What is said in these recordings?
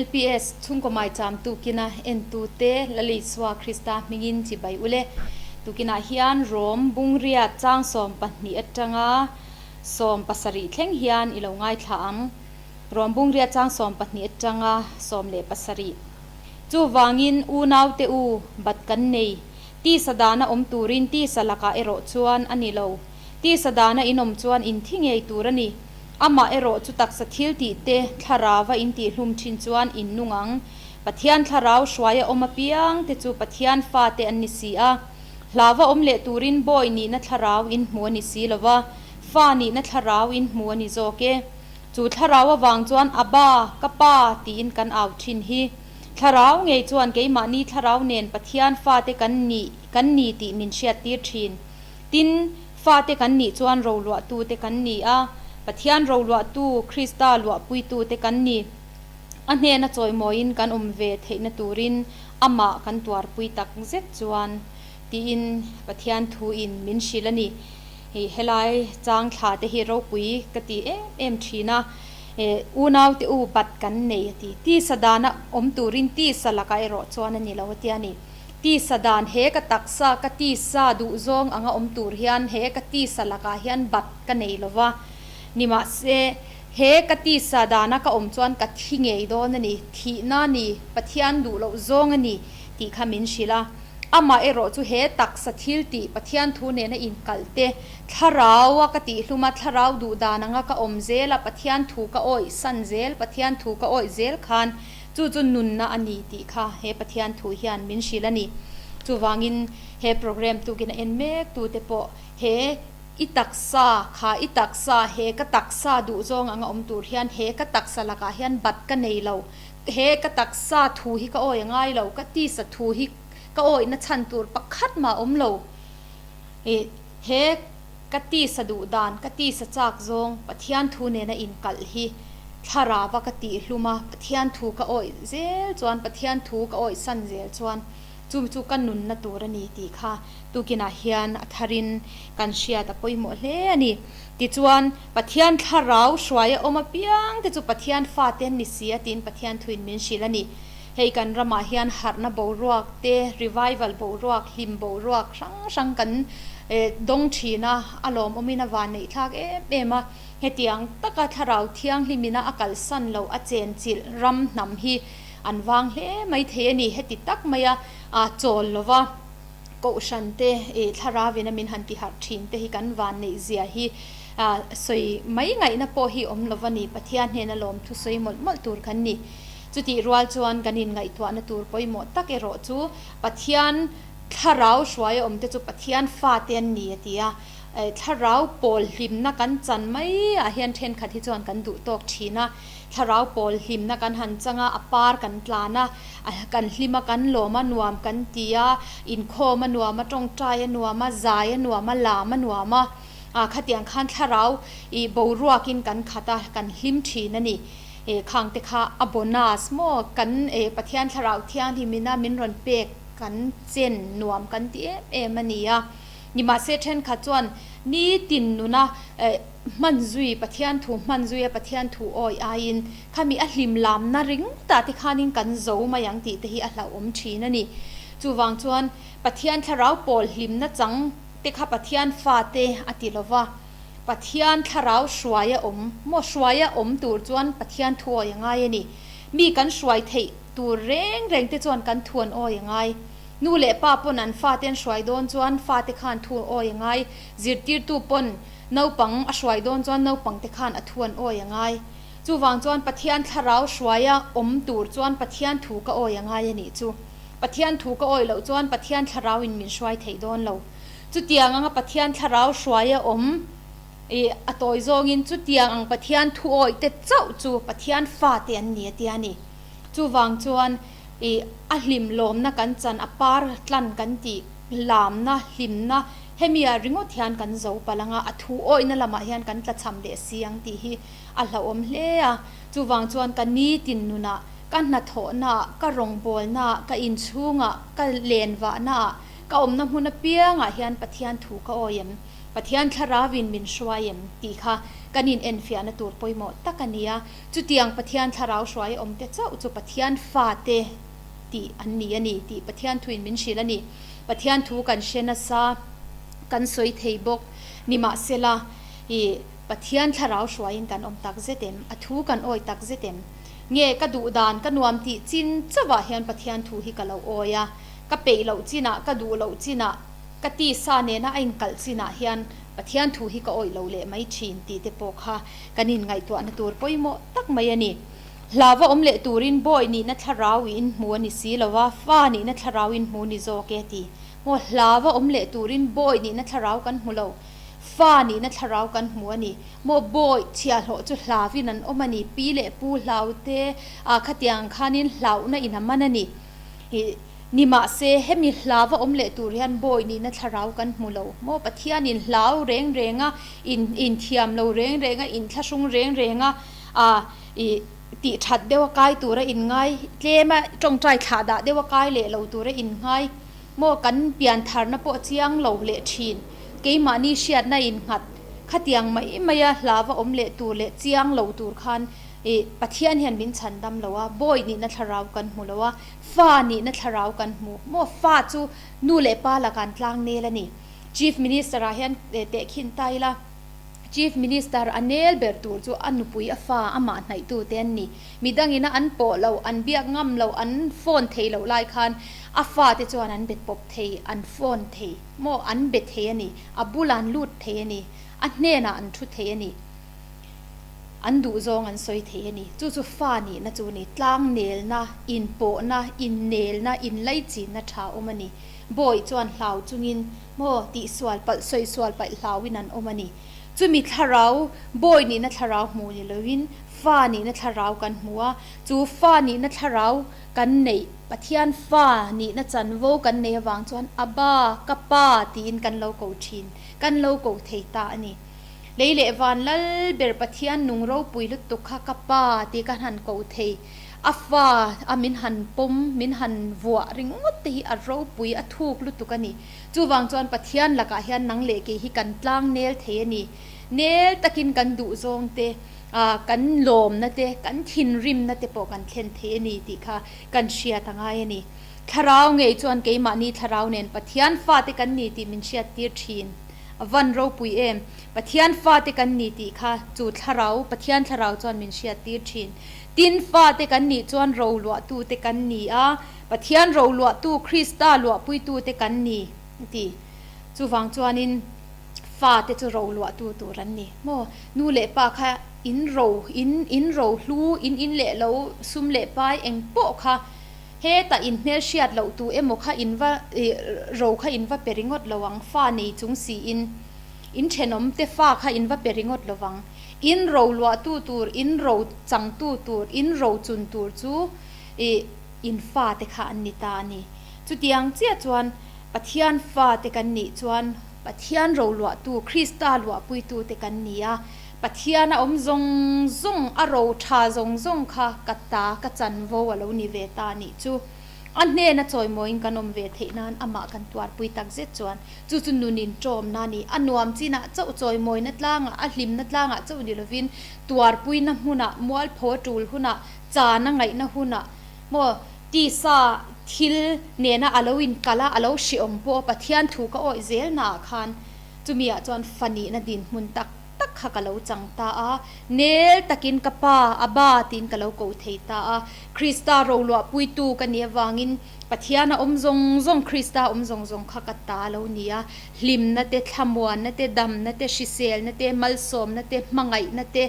LPS chhungkaw maicham tukina entute Lal Isua Krista hmingin chibai ule. Tukinah hian Rom bungriat chang 12 atanga 17 thleng hian i lo ngaithla ang. Rom bungriat chang 12 atanga 17. Chuvangin unaute u, bat kan nei. Tisa dana awm turin tisa lakah erawh chuan a ni lo. Tisa dana in awm chuan in thi ngei tur a ni. Amah erawh chu taksa thil tih te thlarau a in tih hlum thin chuan in nung ang. Pathian thlarau hruai a awm apiang te chu Pathian fate an ni si a. Hlauva awm leh turin bawi nihna thlarau in hmu a ni si lo va, fa nihna thlarau in hmu a ni zawk e. Chu thlarau avang chuan Abba, ka Pa tiin kan au thin hi. Thlarau ngei chuan keimahni thlarau nen Pathian fate kan ni kan ni tih min hriattir thin. Tin, fate kan nih chuan roluahtute kan ni a, Pathian roluahtu, Krista luahpuitute kan ni. A hnena chawimawiin kan awm ve theihna turin amah kan tuarpui tak zet chuan, tiin Pathian thuin min hrilh a ni. Helai chang thla te hi ropui ka ti em em thin a, unaute u bat kan nei a ti. Tisa dana awm turin tisa lakah erawh chuan a ni lo a tia a ni. Tisa dan he ka taksa ka tisa duhzawng anga awm tur hian he ka tisa lakah hian bat ka nei lo va, nimahse he ka tisa dana ka awm chuan ka thi ngei dawn a ni, thihna a ni, Pathian duh loh zawng a ni tih kha min hrilh a. Amah erawh chu he taksa thil tih Pathian thu nena inkalh te, thlarau a ka tihhlum a, thlarau duh dan anga ka awm zel a, Pathian thu ka awih san zel, Pathian thu ka awih zel khan Chu chu nunna a ni tih kha he Pathian thu hian min hrilh a ni. Chuvangin he program tukin a en mek tute pawh he i taksa kha i taksa he ka taksa duhzawng anga awm tur hian he ka taksa lakah hian bat ka nei lo, he ka taksa thu hi ka awi a ngai lo, ka tisa thu hi ka awihna chhan tur pakhat mah a awm lo. He ka tisa duh dan, ka tisa chak zawng Pathian thu nena inkalh hi thlarava ka tih hlum a, Pathian thu ka awih zel chuan, Pathian thu ka awih san zel chuan chu chu ka nunna tur a ni tih kha tukinah hian a tharin kan hriat a pawimawh hle a ni. Tichuan, Pathian thlarau hruai a awm apiang te chu Pathian fate an ni si a tiin Pathian thuin min hrilh a ni. Hei kan ramah hian harhna boruak te, revival boruak, hlim boruak hrang hrang kan dawng thin a, a lawmawmin a van neih thlak em em a. Hetiang taka thlarau thianghlimina a kalsan loh a chenchilh ram hnam hi an vang hle mai thei a ni. Heti tak maia chawl lova kohhran te thlaravina min han tiharh thin te hi kan van neih zia hi sawi mai ngaihna pawh hi awm lova ni. Pathian hnena lawmthu sawi mawlh mawlh tur kan ni. Chutih rual chuan kan inngaihtuahna tur pawimawh tak erawh chu Pathian thlarau hruai a awmte chu Pathian fate an ni a ti a. Thlarau pawl hlimna kan chan mai ah hian thenkhat hi chuan kan duh tawk thin a. Thlarau pawl hlimna kan han chang a, a par kan tlan a, kan hlim a, kan lawm a, nuam kan ti a, inkhawm a nuam a, tawngtai a nuam a, zai a nuam a, lam a nuam a. Khatiang khan thlarau ih boruakin kan khat a, kan hlim thin a ni. E khang te kha a bonus maw kan e Pathian thlarau thianghlimina min rawn pek kan chen nuam kan ti em em a ni a. Nimahse thenkhat chuan nitin nuna e hman zui Pathian thu hman zui a Pathian thu awi aiin khami a hlim lamna ringawtah te khanin kan zo mai ang tih te hi a hlauhawm thin a ni. Chuvang chuan Pathian thlarau pawl hlimna chang te kha Pathian fate a ti lova. Pathian thlarau hruai a awm maw? Hruai a awm tur chuan Pathian thu awi a ngai a ni. Mi kan hruai theih tur reng reng te chuan kan thu an awi a ngai. Nu leh pa pawn an fate an hruai dawn chuan fate khan thu awi a ngai. Zirtirtu pawn naupang a hruai dawn chuan naupang te khan a thu an awi a ngai. Chuvang chuan Pathian thlarau hruai a awm tur chuan Pathian thu ka awi a ngai a nih chu. Pathian thu ka awi loh chuan Pathian thlarau in min hruai theih dawn lo. Chutiang anga Pathian thlarau hruai a awm i a tawi zawngin chutiang ang Pathian thuawih te chauh chu Pathian fate an ni a tia a ni. Chuvang chuan i a hlim lawmna kan chan a par tlan kan tih lamna hlimna hemi ah ringawt hian kan zo palh anga a thuawihna lamah hian kan tlachham leh si ang tih hi a hlauhawm hle a. Chuvang chuan ka nitin nunah, ka hnathawhnaah, ka rawngbawlnaah, ka inchhungah, ka lenvahnaah, Ka awmna hmun apiangah hian Pathian thu ka awi em? Pathian Thlarauin min hruai em? tih kha kan inenfiahna tur pawimawh tak a ni a. Chutiang Pathian Thlarau hruai awmte chauh chu Pathian fate tih an ni a ni tih Pathian thuin min hrilh a ni. Pathian thu kan hre nasa, kan sawi thei bawk. Nimahsela, i Pathian Thlarau hruaiin kan awm tak zet em? A thu kan awi tak zet em? Nge ka duh dan, ka nuam tih chin chauhah hian Pathian thu hi ka lo awi a, ka peih loh chinah, ka duh loh chinah, ka tisa nena a inkalh chinah hian Pathian thu hi ka awih lo leh mai thin tih te pawh kha kan inngaihtuahna tur pawimawh tak mai a ni. Hlava awm leh turin bawi nihna thlarau i inhmu a ni si lo va, fa nihna thlarau inhmu ni zawk e ti. Maw hlava awm leh turin bawi nihna thlarau kan hmu lo, fa nihna thlarau kan hmu a ni. Maw bawi chhiahhlawh chu hlavin an awm a ni, pi leh pu hlau te ah khatiang khanin hlauhna in a man a ni. Nimahse, hemi hlava awm leh tur hian bawi nihna thlarau kan hmu lo. Maw Pathianin hlau reng reng a, in inthiam lo reng reng a, inthlahrung reng reng a, ah i tih that deuh a kai tura inngai, tlem a tawngtai thlah dah deuh a kai leh lo tura inngai, maw kan piantharna pawh chiang lo leh thin, keimahni hriatna innghat khatiang mai maia hlava awm leh tur leh chiang lo tur khan i Pathian hian min chhan dam lo a, bawi nihna thlarau kan hmu lo a, Fa nihna thlarau kan hmu maw? Fa chu nu leh pa lakah an tlang nel a ni. Chief Minister ah hian tehkhin ta ila, Chief Minister a nel ber tur chu a nupui a fa amah hnaihtu te an ni. Midangina an pawh loh, an biak ngam loh, an phone thei loh lai khan a fa te chuan an be pawp thei, an phone thei maw? An be thei a ni. A bulah an lut thei a ni. A hnenah an thu thei a ni. An duhzawng an sawi thei a ni. Chu chu fa nihna chu a ni. Tlang nelna, inpawhna, innelna, inlaichinna tha awm a ni. Bawi chuan hlau chungin maw tihsual palh, sawisual palh hlauin an awm a ni. Chumi thlarau, bawi nihna thlarau hmu ni loin fa nihna thlarau kan hmu a. Chu fa nihna thlarau kan neih, Pathian fa nihna chanvo kan neih avang chuan Abba, ka pa tiin kan lo ko thin, kan lo ko thei ta a ni. Lei leh van lal ber Pathian nung ropui lutuk kha ka pa tih ka han ko thei. A fa a min han pawm, min han vuah ringawt te hi a ropui, a thuk lutuk a ni. Chuvang chuan Pathian lakah hian nang leh kei hi kan tlang nel thei a ni. Nel takin kan duhzawng te, kan lawmna te, kan thinrimna te pawh kan thlen thei a ni tih kha kan hriat a ngai a ni. Thlarau ngei chuan keimahni thlarau nen Pathian fate kan ni tih min hriattir thin. A van ropui em! Pathian fate kan ni tih kha chu thlarau, Pathian thlarau chuan min hriattir thin. Tin, fate kan nih chuan roluahtute kan ni a, Pathian roluahtu, Krista luahpuitute kan ni, a ti. Chuvang chuanin fate chu roluahtu tur an ni maw? Nu leh pa kha in ro, in in ro hlu, in in leh lo, sum leh pai eng pawh kha, Hetah in hmelhriat loh tu emaw kha in va ro kha in va pe ringawt lo ang, fa nei chung siin in thenawm te fa kha in va pe ringawt lo vang. In ro luahtu tur, in ro changtu tur, in ro chun tur chu i in fa te kha an ni ta a ni. Chutiang chiah chuan Pathian fa te kan nih chuan Pathian ro luahtu, Krista luahpuitu te kan ni a. Pathian a awm zawng zawng, a ro tha zawng zawng kha ka ta, ka chanvo a lo ni ve ta nih chu. A hnena chawimawiin kan awm ve theih nan amah kan tuarpui tak zet chuan chu chu nun inṭawmna a ni. A nuam chinah chauh chawimawina tlangah, a hlimna tlangah chauh ni lovin tuarpuina hmunah, mualpho a ṭul hunah, chana ngaihna hunah maw tisa thil nena a lo inkal a, a lo hreawm pawh a Pathian thu ka awih zelnaah khan chumiah chuan fa nihna dinhmun tak tak kha ka lo chang ta a, nel takin ka pa, Abba tiin ka lo ko thei ta a. Krista roluahpuitu ka nih avangin Pathiana awm zawng zawng, Krista awm zawng zawng kha ka ta lo ni a. Hlimna te, thlamuanna te, damna te, hriselna te, malsawmna te, hmangaihna te,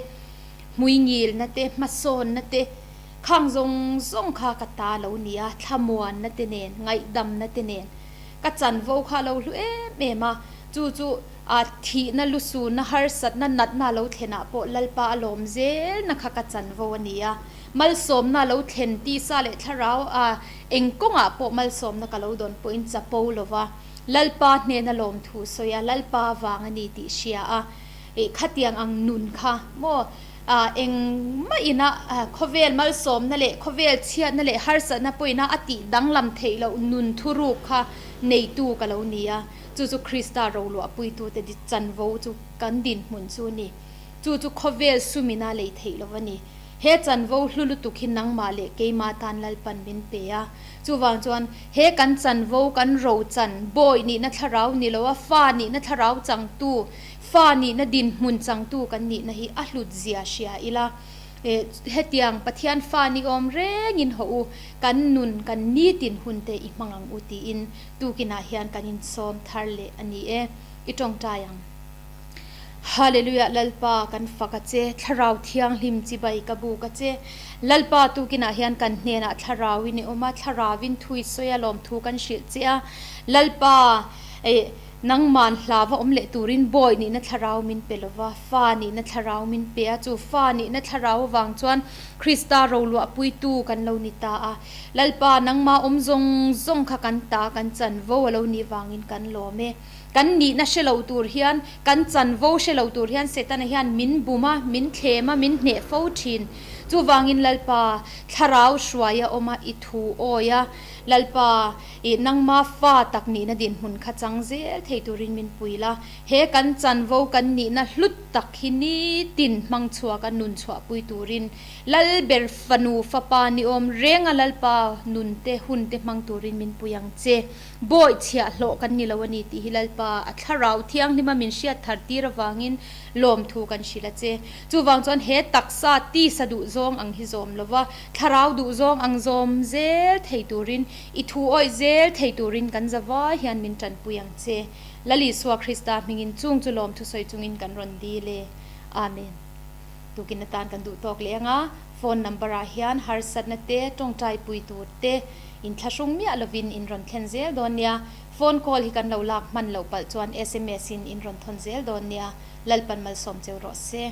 hmuingilna te, hmasawnna te, khang zawng zawng kha ka ta lo ni a, thlamuanna te nen, ngaihdamna te nen ka chanvo kha a lo hlu em em a. Chu chu A thihna lusunna harsatna natna a lo thlenah pawh Lalpa a lawm zelna kha ka chanvo a ni a. Malsawmna a lo thlen tisa leh thlarau a eng kawngah pawh malsawmna ka lo dawn pawhin chapo lova Lalpa hnena lawmthu sawi a, Lalpa vang a ni tih hria a, ih khatiang ang nun kha maw? Engmah ina khawvel malsawmna leh khawvel chhiatna leh harsatna pawhina a tih danglam theih loh nun thuruk kha neitu ka lo ni a, chu chu Krista roluahpuitute chanvo chu kan dinhmun chu a ni. Chu chu khawvel sumina lei theih lo a ni. He chanvo hlu lutuk hi nangmah leh keimah tan Lalpan min pe a. Chuvang chuan he kan chanvo kan rochan bawi nihna thlarau ni lo a, fa nihna thlarau changtu, Fa nihna dinhmun changtu kan nihna hi a hlut zia hria ila, hetiang Pathian fa ni awm rengin haw u, kan nun kan nitin hun te i hmang ang u tiin tukinah hian kan insawm thar leh a ni e. I tawngtai ang. Hallelujah Lalpa kan fak a che, Thlarau Thianghlim chibai ka buk a che. Lalpa tukinah hian kan hnenah Thlarauin i awm a, Thlarauin thui sawi a lawmthu kan hrilh che a. Lalpa eh. Nangman hlava awm leh turin bawi nihna thlarau min pe lova, fa nihna thlarau min pe a, chu fa nihna thlarau avang chuan Krista roluahpuitu kan lo ni ta a. Lalpa, nangma awm zawng zawng kha kan ta, kan chanvo a lo nih vangin kan lawm e. Kan nihna hre lo tur hian, kan chanvo hre lo tur hian Setana hian min bum a, min thlem a, min hneh fo thin. Chuvangin Lalpa, thlarau hruai a awm a, i thu awi a, Lalpa, I nangma fa tak nihna dinhmun kha chang zel thei turin min pui la, he kan chanvo kan nihna hlut tak hi nitin hmang chhuaka nun chhuahpui turin Lalber fanu fapa ni awm renga Lalpa nun te hun te hmang turin min pui ang che. Bawi chhiah hlawh kan ni lo a ni tih hi Lalpa a thlarau thianghlima min hriat thar tir avangin lawmthu kan hrilh a che. Chuvang chuan he taksa tisa duhzawng ang hi zawm lova thlarau duhzawng ang zawm zel thei turin I thu awih zel thei turin kan zavai hian min tanpui ang che. Lal Isua Krista hmingin chung chu lawm thusawi chungin kan rawn dil e. Amen. Tukin atan kan duh tawk leh anga phone number ah hian harsatna te, tawngtai pui tur te inthlahrung miah lovin in rawn thlen zel dawn nia. Phone call hi kan lo lak hman loh palh chuan sms in in rawn thawn zel dawn nia. Lalpan malsawm cheu rawh se.